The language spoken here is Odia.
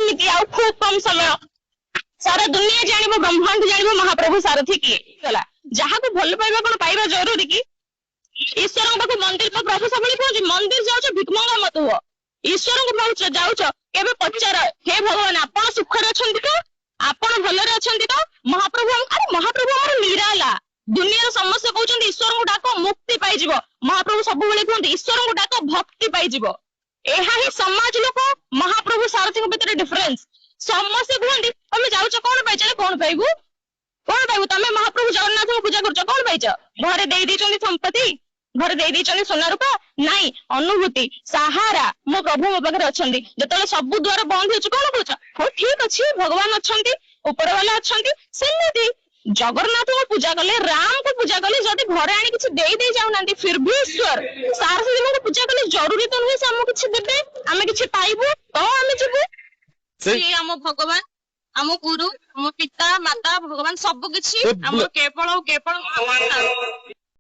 ସେମିତି ଆଉ ଖୁବ କମ ସମୟ, ସାରା ଦୁନିଆ ଜାଣିବ, ବ୍ରହ୍ମାଣ୍ଡ ଜାଣିବ ମହାପ୍ରଭୁ ସାରଥୀ କିଏ। ହେଲା, ଯାହାକୁ ଭଲ ପାଇବା କଣ ପାଇବା ଜରୁରୀ କି? ଈଶ୍ୱରଙ୍କ ପାଖକୁ ମନ୍ଦିର, ମୋ ପ୍ରଭୁ ସବୁବେଳେ କହୁଛି, ମନ୍ଦିର ଯାଉଛ ଭିକମଙ୍ଗା ମତ ହୁଅ। ଈଶ୍ୱରଙ୍କୁ ଭାବୁଛ ଯାଉଛ, କେବେ ପଚାର, ହେ ଭଗବାନ, ଆପଣ ସୁଖରେ ଅଛନ୍ତି ତ? ଆପଣ ଭଲରେ ଅଛନ୍ତି ତ? ମହାପ୍ରଭୁ, ଆରେ ମହାପ୍ରଭୁ ଆମର ନିରାଲା। ଦୁନିଆର ସମସ୍ତେ କହୁଛନ୍ତି ଈଶ୍ୱରଙ୍କୁ ଡାକ, ମୁକ୍ତି ପାଇଯିବ। ମହାପ୍ରଭୁ ସବୁବେଳେ କୁହନ୍ତି, ଈଶ୍ୱରଙ୍କୁ ଡାକ, ଭକ୍ତି ପାଇଯିବ। ଏହା ହିଁ ସମାଜ ଲୋକ ମହାପ୍ରଭୁ ସାରଥୀଙ୍କ ଭିତରେ ଡିଫରେନ୍ସ। ସମସ୍ତେ କୁହନ୍ତି, ତମେ ଯାଉଛ କଣ ପାଇଛ? ଆରେ କଣ ପାଇବୁ, କଣ ପାଇବୁ? ତମେ ମହାପ୍ରଭୁ ଜଗନ୍ନାଥଙ୍କୁ ପୂଜା କରୁଛ, କଣ ପାଇଛ? ଘରେ ଦେଇ ଦେଇଛନ୍ତି ସମ୍ପତ୍ତି, ଘରେ ଦେଇ ଦେଇଛନ୍ତି ସୁନା ରୂପା? ନାଇଁ, ଅନୁଭୂତି, ସାହାରା, ମୋ ପ୍ରଭୁ ମୋ ପାଖରେ ଅଛନ୍ତି। ଯେତେବେଳେ ସବୁ ଦ୍ୱାର ବନ୍ଦ ହେଉଛି, କଣ କହୁଛ? ହଉ ଠିକ ଅଛି, ଭଗବାନ ଅଛନ୍ତି, ଉପର ବାଲା ଅଛନ୍ତି। ସେମିତି ଜଗନ୍ନାଥଙ୍କୁ ପୂଜା କଲେ, ରାମକୁ ପୂଜା କଲେ, ଯଦି ଘରେ ଆଣି କିଛି ଦେଇ ଦେଇ ଯାଉନାହାନ୍ତି, ଫିର ବି ଈଶ୍ୱର। ସାରଥୀ ଦେବଙ୍କୁ ପୂଜା କଲେ ଜରୁରୀ ତ ନୁହେଁ ସେ ଆମକୁ କିଛି ଦେବେ, ଆମେ କିଛି ପାଇବୁ ତ ଆମେ ଯିବୁ। ସିଏ ଆମ ଭଗବାନ, ଆମ ଗୁରୁ, ଆମ ପିତା ମାତା, ଭଗବାନ, ସବୁ କିଛି ଆମର କେବଳ ଆଉ କେବଳ ମହାପ୍ରଭୁ।